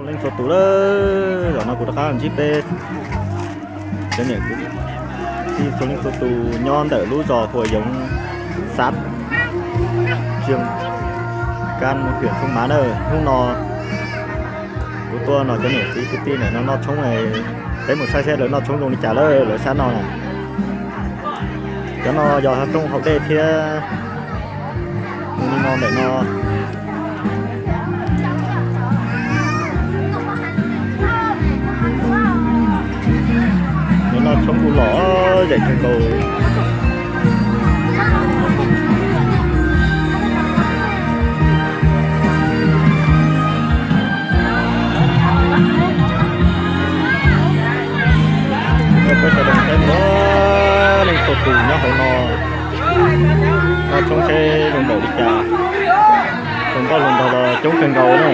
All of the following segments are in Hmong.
Leej txhua tus, zaum no kuv rov qab ntsib peb cov niam txiv txhua leej txhua tus nyob ntawm lub zos Huas Yoov, xav Tsiag Kab, hwm Xoo Mav na. Hnub no kuv tuaj nrog cov niam txiv kwv tij ntawm no noj tshoob, peb mus saib saib lawv noj tshoob zoo li cas lawm, lawv sab no na. Cov no yog hav roob haus dej thiab. Mus li no ntawm no. Noj tshoob kuj los, zem kawg nkaus. Peb sawv daws saib, leej txhua tus nyob hauv no noj tshoob seb zoo npaum li cas. Hluas nkauj hluas nraug los coob kawg nkaus na.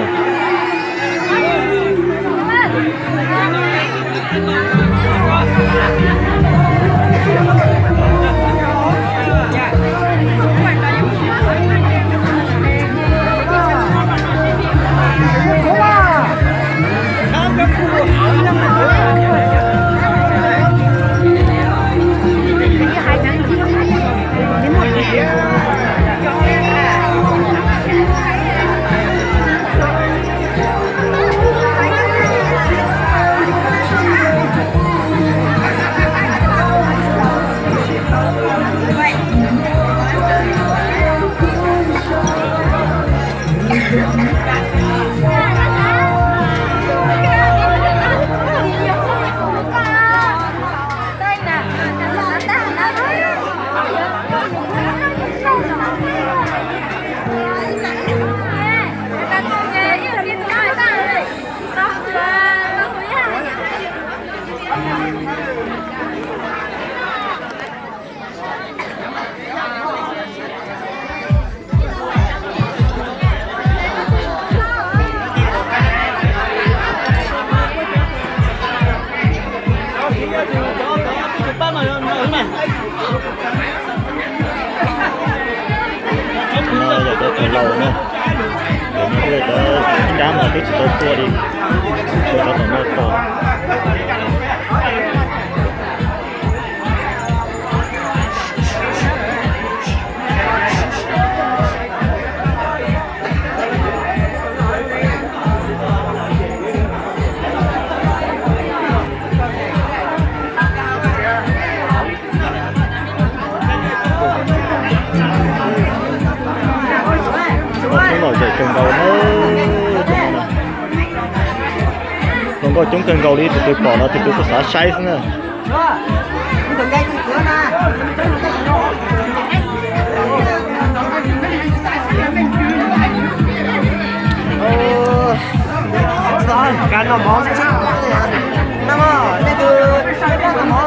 No yog cov tau laus na, cov no cov kab mas twb tsis tau tua li, tua cov tom no tos. Coob los zem kawg nkaus na. Hluas nkauj coob kawg nkaus li, tus twg pom los tus twg kuj xav saib xwb na.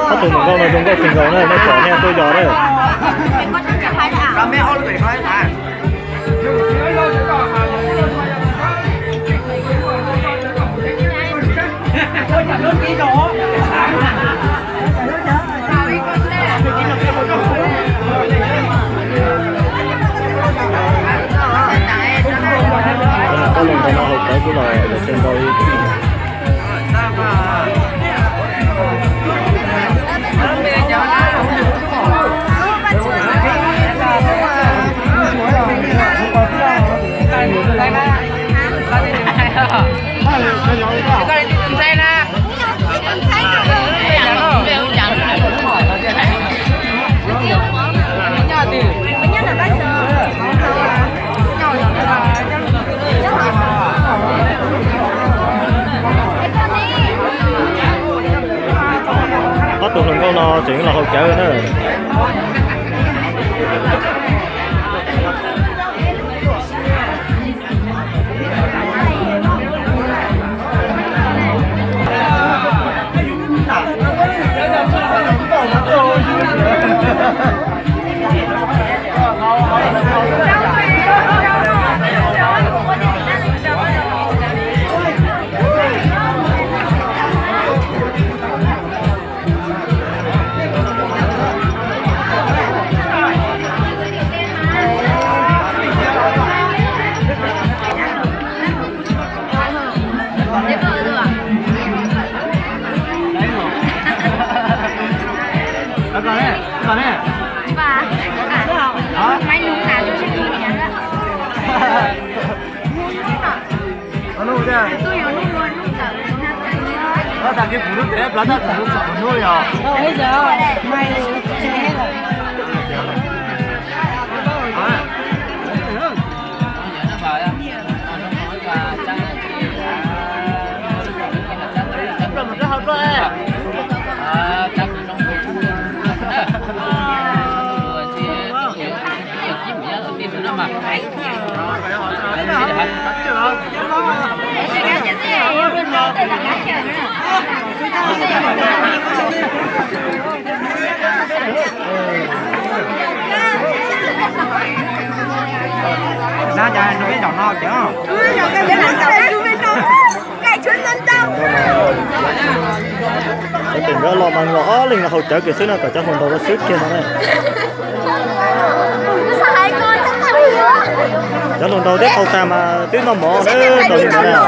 Ob tug hluas nkauj no zoo nkauj kawg nkaus na, nej pom nej tuaj yos na. Koj los ntawm no haus cawv kuj los zem kawg nkaus li. Ob tug hluas nkauj no tseem los haus cawv na. Hả? Máy lùn hả? Tôi sẽ mua nhắn đó. Tôi sẽ mua nhắn đó. Nó tao kêu phụ nữ thế, nó tao thằng nó sụp nó rồi. Ôi giời, mày chết rồi. Hả? Nab cas nrog peb zaum no ces. Cov tim nkawd los mas los ob leeg los haus cawv kiag xwb no, kom cov hluas nraug los swb kiag no na. Cov hluas nraug thiab qau tas mas twb noj mov na, tau li ntawd na.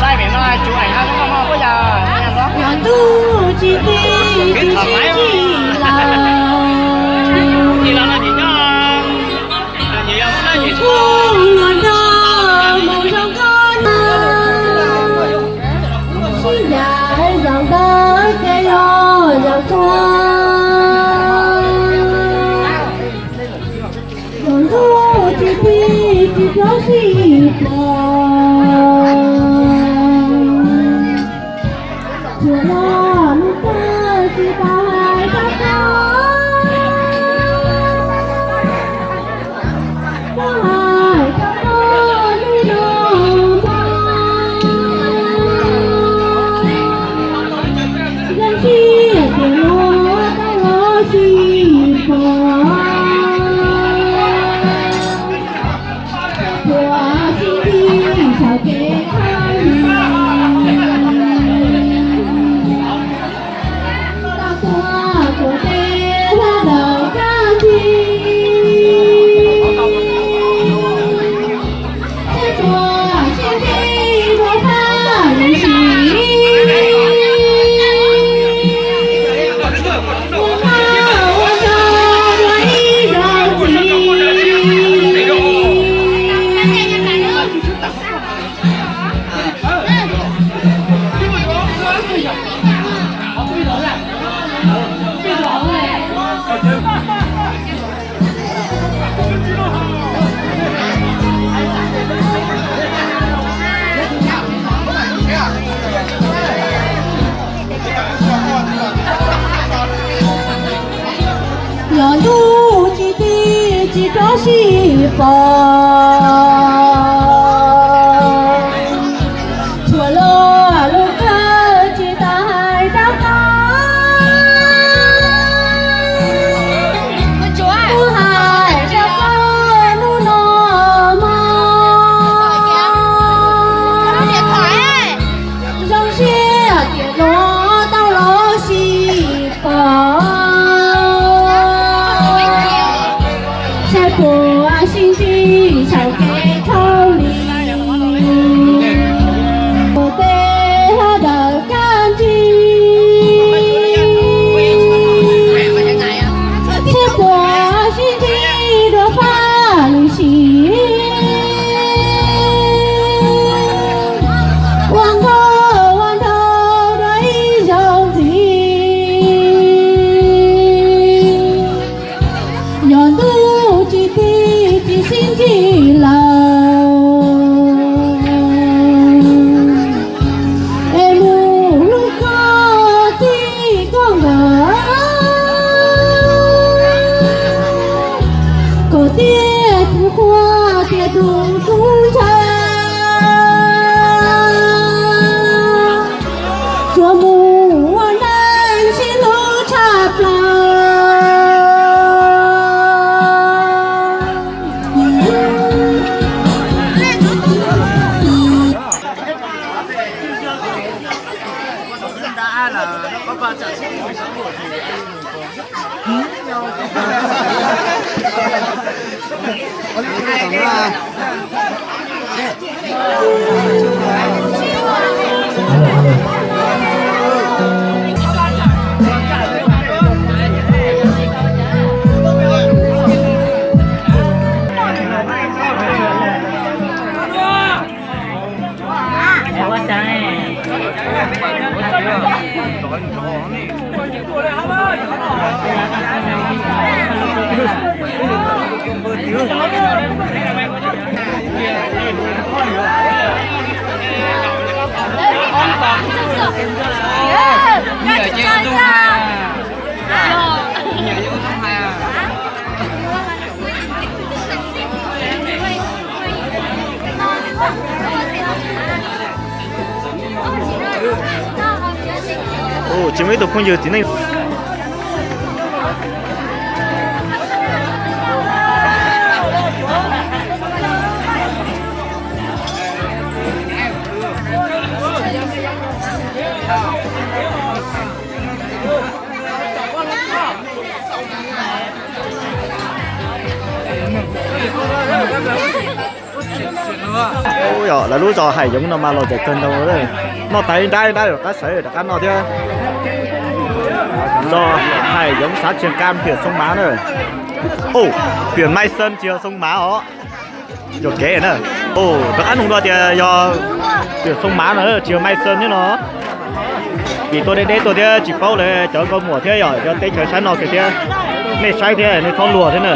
Sai pem no chụp ảnh ha, có mò có giờ. Nyob ntuj tsis tij tsis sib txim lawm. Tus kub hluas nraug mus zoo nkauj na. Sib ncaim zaum ntawd ces yog zaum tag. Ntuj tsis tij tsis txhob sib pom. Tsuas los lub tag tsis tau hais rau koj. Koj hais rau koj hnub no mas, zoo siab tias luag tau los sib pom. Tuaj sib ntsib saum kev thawj li. sib pom, txhua lo lub kawg tsis tas hais rau qhov kuv hais rau koj hnub no mog. Zoo siab tias no tau los sib pom, saib puas sib ntsib saum kev khaub lig, ua tej hauj lwm kaj ntsig, saib puas sib ntsib dua paj lwm sim, ua nkauj ua nraug dua ib zaug ntxiv. Yog ntuj tsis tig tsis sib ntsib lawm, es mus hlub koj txij koj nkawd, kom tiag tus qhua tiag tus tub ntsha, tsuas mus ua neej sib hlub tshaj plaws. Ua tsis muaj ib tug phooj ywg txiv neej. Ub, yog lawv lub zos Haim Yoov no mas los dawm kawg ntau. Noj tas ib nrab ib nrab rov qab sawv rov qab noj thiab. Zos Haim Yoov xav Tsiag Kam, hwm Xoo Mav na. Ub, hwm Mai Xeeb tsis yog Xoo Mav os. Yuam kev na. Ub, rov qab nug dua tias yog hwm Xoo Mav no tsis yog Mai Xeeb thiab no. Vim tuaj deb deb tuaj thiab tsis paub lawv cov nkauj muam thiab yog cov teb chaws saib no kiag thiab. Nej saib thiab nej txhob luag thiab na.